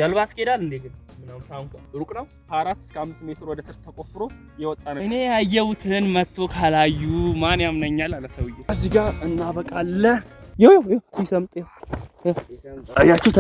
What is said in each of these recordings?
ጀልባ አስኬዳል እንዴ ግን ምናምን ታንኳ ሩቅ ነው። ከ4 እስከ 5 ሜትር ወደ ስር ተቆፍሮ የወጣ ነው። እኔ ያየሁትን መጥቶ ካላዩ ማን ያምነኛል አለ ሰውዬ። እዚህ ጋር እናበቃለን። ይኸው ይኸው ሲሰምጥ አያችሁት?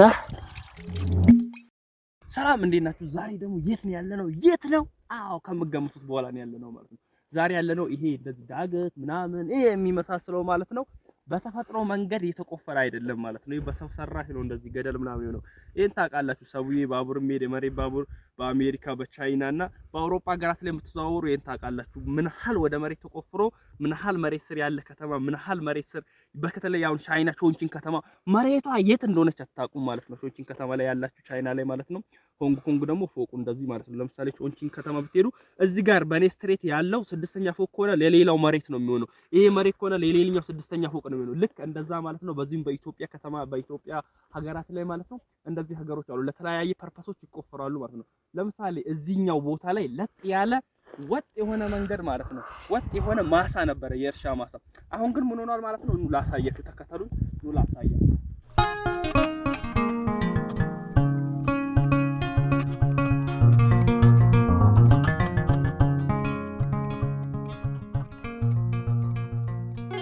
ሰላም፣ እንዴት ናችሁ? ዛሬ ደግሞ የት ነው ያለነው? የት ነው? አዎ፣ ከምገምቱት በኋላ ነው ያለነው ማለት ነው። ዛሬ ያለነው ይሄ እንደዚህ ዳገት ምናምን ይሄ የሚመሳስለው ማለት ነው። በተፈጥሮ መንገድ የተቆፈረ አይደለም ማለት ነው። ይሄ በሰው ሰራሽ ነው እንደዚህ ገደል ምናምን የሆነው። ይሄን ታውቃላችሁ። Subway ባቡር የሚሄድ የመሬት ባቡር በአሜሪካ፣ በቻይና እና በአውሮፓ ሀገራት ላይ የምትዘዋወሩ ይሄን ታውቃላችሁ። ምን ያህል ወደ መሬት ተቆፍሮ፣ ምን ያህል መሬት ስር ያለ ከተማ፣ ምን ያህል መሬት ስር በተለይ አሁን ቻይና ቾንቺን ከተማ መሬቷ የት እንደሆነች አታውቁም ማለት ነው። ቾንቺን ከተማ ላይ ያላችሁ ቻይና ላይ ማለት ነው። ሆንግ ኮንግ ደግሞ ፎቁ እንደዚህ ማለት ነው። ለምሳሌ ቾንቺን ከተማ ብትሄዱ እዚህ ጋር በኔ straight ያለው ስድስተኛ ፎቅ ከሆነ ለሌላው መሬት ነው የሚሆነው። ይሄ መሬት ከሆነ ለሌላኛው ስድስተኛ ፎቅ ነው የሚሆነው። ልክ እንደዛ ማለት ነው። በዚህም በኢትዮጵያ ከተማ፣ በኢትዮጵያ ሀገራት ላይ ማለት ነው እንደዚህ ሀገሮች አሉ። ለተለያየ purpose ኦች ይቆፈራሉ ማለት ነው። ለምሳሌ እዚህኛው ቦታ ላይ ለጥ ያለ ወጥ የሆነ መንገድ ማለት ነው። ወጥ የሆነ ማሳ ነበረ፣ የእርሻ ማሳ። አሁን ግን ምን ሆኗል ማለት ነው? ኑ ላሳያችሁ፣ ተከተሉኝ። ኑ ላሳያችሁ።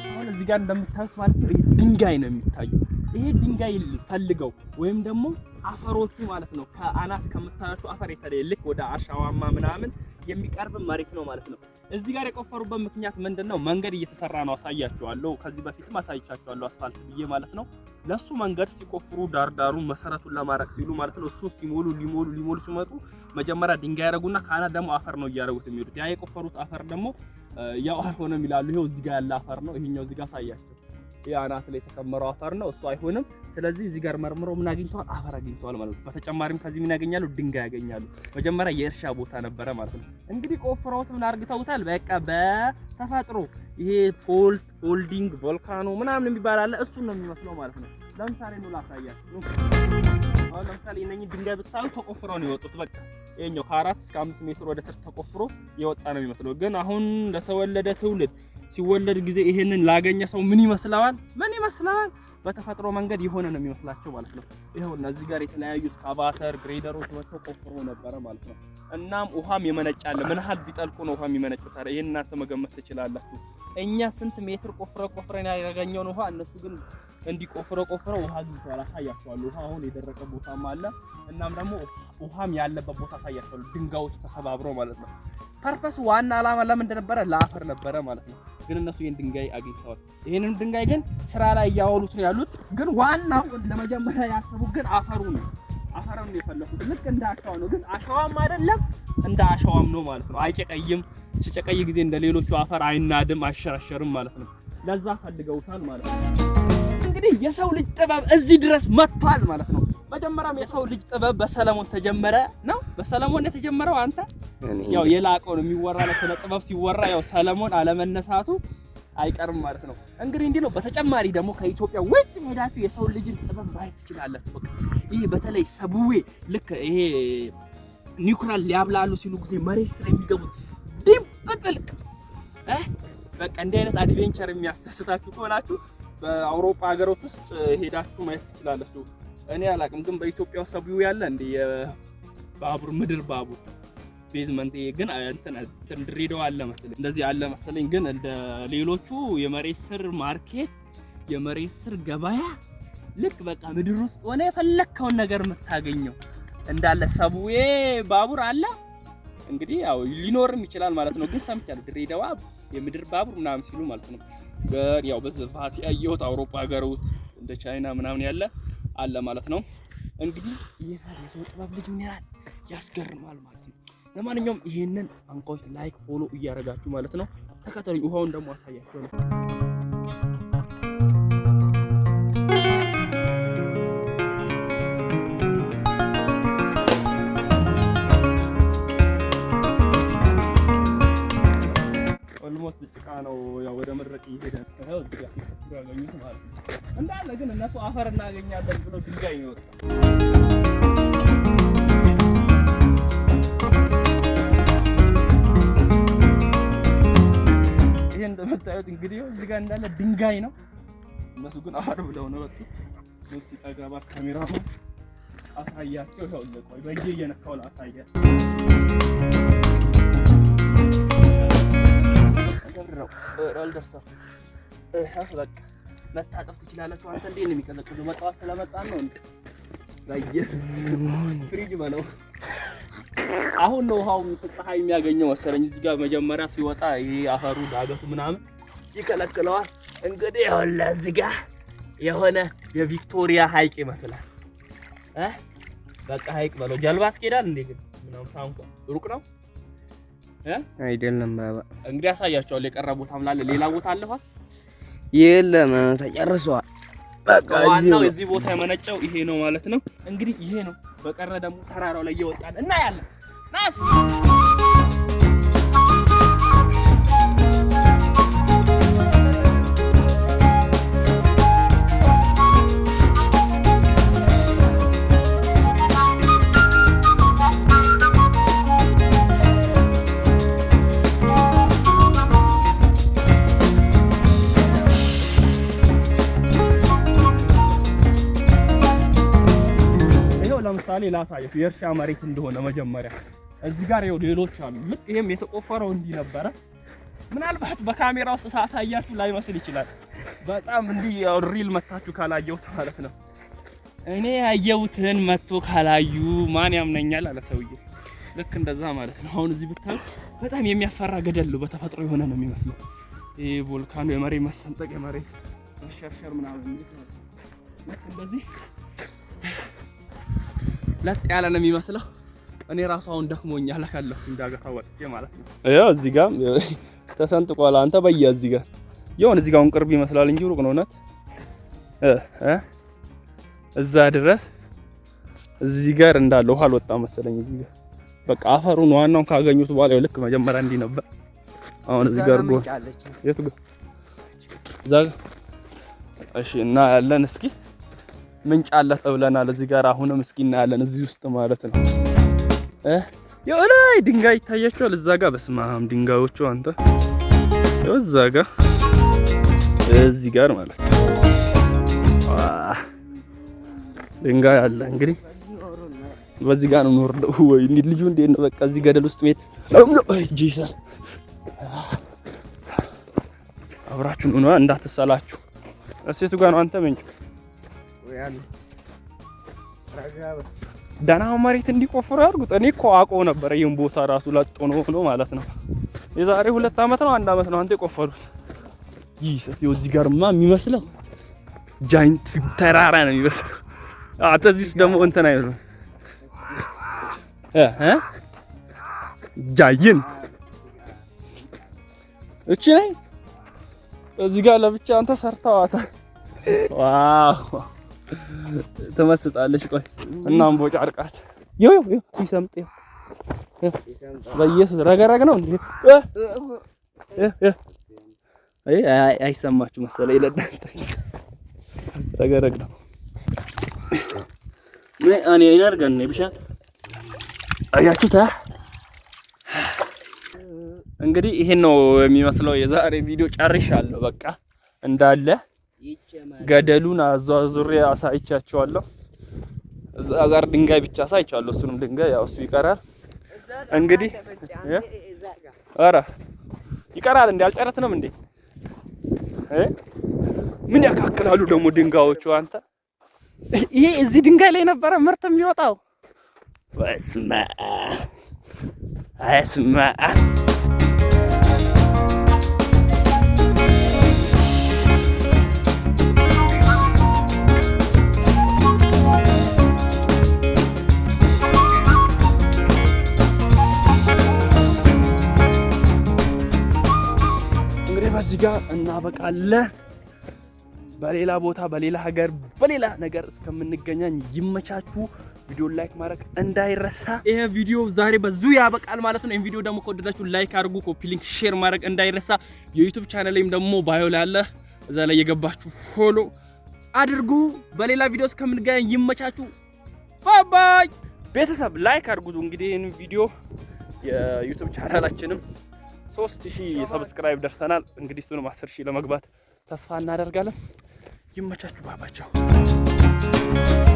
አሁን እዚህ ጋር እንደምታዩት ማለት ነው ይሄ ድንጋይ ነው የሚታየው። ይሄ ድንጋይ ፈልገው ወይም ደግሞ አፈሮቹ ማለት ነው ከአናት ከምታያቸው አፈር የተለየ ልክ ወደ አሸዋማ ምናምን የሚቀርብ መሬት ነው ማለት ነው። እዚህ ጋር የቆፈሩበት ምክንያት ምንድነው? መንገድ እየተሰራ ነው፣ አሳያችኋለሁ። ከዚህ በፊትም አሳይቻችኋለሁ አስፋልት ብዬ ማለት ነው። ለሱ መንገድ ሲቆፍሩ ዳርዳሩ መሰረቱን ለማራቅ ሲሉ ማለት ነው እሱ ሲሞሉ ሊሞሉ ሊሞሉ ሲመጡ መጀመሪያ ድንጋይ ያደረጉና ከአናት ደግሞ አፈር ነው እያደረጉት የሚሄዱት። ያ የቆፈሩት አፈር ደግሞ ያው አልሆነም ይላሉ። ይሄው እዚህ ጋር ያለ አፈር ነው። ይሄኛው እዚህ ጋር አሳያቸው። ይሄ አናት ላይ የተከመረው አፈር ነው፣ እሱ አይሆንም። ስለዚህ እዚህ ጋር መርምረው ምን አግኝተዋል? አፈር አግኝተዋል ማለት ነው። በተጨማሪም ከዚህ ምን ያገኛሉ? ድንጋይ ያገኛሉ። መጀመሪያ የእርሻ ቦታ ነበረ ማለት ነው። እንግዲህ ቆፍረውት ምን አርግተውታል? በቃ በተፈጥሮ ይሄ fault folding volcano ምናምን የሚባል አለ። እሱን ነው የሚመስለው ማለት ነው። ለምሳሌ ነው ላሳያችሁ። አሁን ለምሳሌ እነኚህ ድንጋይ ብታዩ ተቆፍረው ነው የወጡት። በቃ ይሄኛው ከ4 እስከ 5 ሜትር ወደ ስር ተቆፍሮ የወጣ ነው የሚመስለው። ግን አሁን ለተወለደ ትውልድ ሲወለድ ጊዜ ይሄንን ላገኘ ሰው ምን ይመስለዋል? ምን ይመስለዋል? በተፈጥሮ መንገድ የሆነ ነው የሚመስላቸው ማለት ነው። ይኸው እዚህ ጋር የተለያዩ ስካቫተር ግሬደሮች መጥተው ቆፍሮ ነበረ ማለት ነው። እናም ውሃም የመነጫለ። ምን ያህል ቢጠልቁ ነው ውሃ የሚመነጨው? ታዲያ ይሄን እናንተ መገመት ትችላላችሁ። እኛ ስንት ሜትር ቆፍረ ቆፍረን ያገኘውን ውሃ እነሱ ግን እንዲህ ቆፍረ ቆፍረው ውሃ አግኝተዋል። አሳያቸዋለሁ። ውሃ አሁን የደረቀ ቦታም አለ። እናም ደግሞ ውሃም ያለበት ቦታ አሳያቸዋለሁ። ድንጋዮቹ ተሰባብረው ማለት ነው። Purpose ኡ ዋና ዓላማ ለምን እንደነበረ ለአፈር ነበረ ማለት ነው። ግን እነሱ ይሄን ድንጋይ አግኝተዋል። ይሄንን ድንጋይ ግን ስራ ላይ እያዋሉት ነው ያሉት። ግን ዋናው ለመጀመሪያ ያሰቡት ግን አፈሩ ነው። አፈሩን ነው የፈለኩት። ልክ እንደ አሸዋ ነው፣ ግን አሸዋም አይደለም፣ እንደ አሸዋም ነው ማለት ነው። አይጨቀይም። ሲጨቀይ ጊዜ እንደ ሌሎቹ አፈር አይናድም፣ አይሸረሸርም ማለት ነው። ለዛ ፈልገውታል ማለት ነው። እንግዲህ የሰው ልጅ ጥበብ እዚህ ድረስ መጥቷል ማለት ነው። መጀመሪያም የሰው ልጅ ጥበብ በሰለሞን ተጀመረ ነው። በሰለሞን የተጀመረው አንተ ያው የላቀው ነው የሚወራ ስለ ጥበብ ሲወራ ያው ሰለሞን አለመነሳቱ አይቀርም ማለት ነው። እንግዲህ እንዲህ ነው። በተጨማሪ ደግሞ ከኢትዮጵያ ውጭ ሄዳችሁ የሰው ልጅን ጥበብ ማየት ትችላላችሁ። በቃ ይሄ በተለይ subway ልክ ይሄ ኒውክሊየር ሊያብላሉ ሲሉ ጊዜ መሬት ስር የሚገቡት deep ጥልቅ በቃ እንዲህ አይነት adventure የሚያስደስታችሁ ከሆናችሁ በአውሮፓ ሀገሮች ውስጥ ሄዳችሁ ማየት ትችላላችሁ። እኔ አላቅም፣ ግን በኢትዮጵያ subway ያለ እንደ የባቡር ምድር ባቡር basement ግን እንትን እንትን ድሬዳዋ አለ መሰለኝ፣ እንደዚህ አለ መሰለኝ። ግን እንደ ሌሎቹ የመሬት ስር market፣ የመሬት ስር ገበያ ልክ በቃ ምድር ውስጥ ሆነ የፈለግከውን ነገር የምታገኘው እንዳለ subway ባቡር አለ። እንግዲህ ያው ሊኖርም ይችላል ማለት ነው። ግን ሰምቻለሁ ድሬዳዋ የምድር ባቡር ምናምን ሲሉ ማለት ነው። ያው በስፋት ያየሁት አውሮፓ ሀገሮች እንደ ቻይና ምናምን ያለ አለ ማለት ነው። እንግዲህ ይህ የሰው ጥበብ ልጅ ምን ያህል ያስገርማል ማለት ነው። ለማንኛውም ይሄንን account like follow እያደረጋችሁ ማለት ነው ተከተሉኝ። ውሃውን ደግሞ አሳያችሁ ነው። Almost ጭቃ ነው፣ ያው ወደ መድረቅ እየሄደ ነው። እዚህ ጋር ያገኙት ማለት ነው እንዳለ። ግን እነሱ አፈር እናገኛለን ብሎ ድንጋይ ነው የወጣው። ይሄ እንደምታዩት እንግዲህ እዚህ ጋር እንዳለ ድንጋይ ነው። እነሱ ግን አፈር ብለው ነው ወጡ። ሲጠጋባ ካሜራ ነው። አሳያቸው። ይኸውልህ ቆይ በእጄ እየነካሁ ላሳያቸው። አልደርሰም። በቃ መታጠብ ትችላላችሁ። አንተ እንዴት ነው የሚቀዘቅዘው? በጠዋት ስለመጣን ነው እንዴ? ፍሪጅ በለው። አሁን ነው ውሃው ፀሐይ የሚያገኘው መሰለኝ። እዚህ ጋር መጀመሪያ ሲወጣ ይሄ አፈሩ ዳገቱ ምናምን ይከለክለዋል። እንግዲህ ይኸውልህ እዚህ ጋር የሆነ የቪክቶሪያ ሐይቅ ይመስላል። በቃ ሐይቅ በለው። ጀልባ አስኬዳል እንዴ ግን ምናምን ታንኳ ሩቅ ነው አይደለም ባባ። እንግዲህ አሳያቸዋለሁ። የቀረ ቦታም ላለ ሌላ ቦታ አለ የለም ተጨርሷል። በቃ ዋናው እዚህ ቦታ የመነጨው ይሄ ነው ማለት ነው። እንግዲህ ይሄ ነው። በቀረ ደግሞ ተራራው ላይ እየወጣን እናያለን። ናስ ለምሳሌ ላሳየው የእርሻ መሬት እንደሆነ መጀመሪያ እዚህ ጋር ይኸው ሌሎች አሉ። ልክ ይሄም የተቆፈረው እንዲህ ነበረ። ምናልባት በካሜራ ውስጥ ሳሳያችሁ ላይመስል ይችላል። በጣም እንዲህ ያው real መታችሁ ካላየሁት ማለት ነው። እኔ ያየሁትን መጥቶ ካላዩ ማን ያምነኛል አለ ሰውዬ። ልክ እንደዛ ማለት ነው። አሁን እዚህ ብታዩ በጣም የሚያስፈራ ገደል ነው። በተፈጥሮ የሆነ ነው የሚመስለው። ይሄ volcano የመሬት መሰንጠቅ፣ የመሬት መሸርሸር ምናምን ልክ እንደዚህ ለጥ ያለ ነው የሚመስለው። እኔ ራሱ አሁን ደክሞኛል አካለሁ እንዳገታ ወጥቼ ማለት ነው። ያው እዚህ ጋር ተሰንጥቋል። አንተ በያ እዚህ ጋር የሆነ እዚህ ጋር አሁን ቅርብ ይመስላል እንጂ ሩቅ ነው። እውነት እዛ ድረስ እዚህ ጋር እንዳለ ውሃ አልወጣም መሰለኝ። እዚህ ጋር በቃ አፈሩን ዋናውን ካገኙት በኋላ ልክ መጀመሪያ እንዲህ ነበር። አሁን እዚህ ጋር ጎን የቱ ጋር እዛ ጋር እሺ፣ እና ያለን እስኪ ምንጭ አለ ተብለናል። እዚህ ጋር አሁንም እስኪ እናያለን እዚህ ውስጥ ማለት ነው። የሆነ ድንጋይ ይታያችኋል እዛ ጋር። በስመ አብ ድንጋዮቹ አንተ እዛ ጋር እዚህ ጋር ማለት ድንጋይ አለ። እንግዲህ በዚህ ጋር ነው የምወርደው። ወይ ልጁ እንዴት ነው በቃ እዚህ ገደል ውስጥ መሄድ። Jesus አብራችሁን ነው እንዳትሰላችሁ። እሴቱ ጋር ነው አንተ ምንጭ ደህና መሬት እንዲቆፍሩ ያድርጉት። እኔ እኮ አውቀው ነበር ይሄን ቦታ ራሱ ለጦ ነው ነው ማለት ነው። የዛሬ 2 ዓመት ነው 1 ዓመት ነው አንተ የቆፈሩት። Jesus እዚህ ጋርማ የሚመስለው giant ተራራ ነው የሚመስለው። አንተ እዚህ ደግሞ እንትን አይደለም giant እቺ ላይ እዚህ ጋር ለብቻ አንተ ሰርተዋታል። Wow ትመስጣለች። ቆይ እናም ቦጫ አርቃት ይው ይው ሲሰምጥ በኢየሱስ ረገረግ ነው እንዴ? አይ አይሰማችሁ መሰለኝ። ይለዳል ረገረግ ነው። እኔ ይናርጋን ነው ብሻ አያችሁት? እንግዲህ ይሄን ነው የሚመስለው የዛሬ ቪዲዮ። ጨርሻለሁ። በቃ እንዳለ ገደሉን አዟዙሬ አሳይቻቸዋለሁ። እዛ ጋር ድንጋይ ብቻ አሳይቻለሁ። እሱንም ድንጋይ ያው እሱ ይቀራል እንግዲህ። ኧረ ይቀራል እንዴ? አልጨረስንም እንዴ? ምን ያካክላሉ ደግሞ ድንጋዮቹ። አንተ ይሄ እዚህ ድንጋይ ላይ ነበረ ምርት የሚወጣው። በስመ አብ በስመ አብ። እንግዲህ በዚህ ጋር እናበቃለን። በሌላ ቦታ በሌላ ሀገር በሌላ ነገር እስከምንገናኝ ይመቻችሁ። ቪዲዮ like ማድረግ እንዳይረሳ። ይሄ ቪዲዮ ዛሬ በዚሁ ያበቃል ማለት ነው። ይሄን ቪዲዮ ደግሞ ከወደዳችሁ like አድርጉ፣ copy link፣ share ማድረግ እንዳይረሳ። የ YouTube channel ላይም ደግሞ bio ላይ አለ፣ እዛ ላይ የገባችሁ follow አድርጉ። በሌላ ቪዲዮ እስከምንገናኝ ይመቻችሁ። Bye bye። ቤተሰብ like አድርጉ። እንግዲህ ይሄን ቪዲዮ የ YouTube channel ኣችንም 3000 subscribe ደርሰናል። እንግዲህ እሱንም 10,000 ለመግባት ተስፋ እናደርጋለን። ይመቻችሁ። Bye bye ቻው።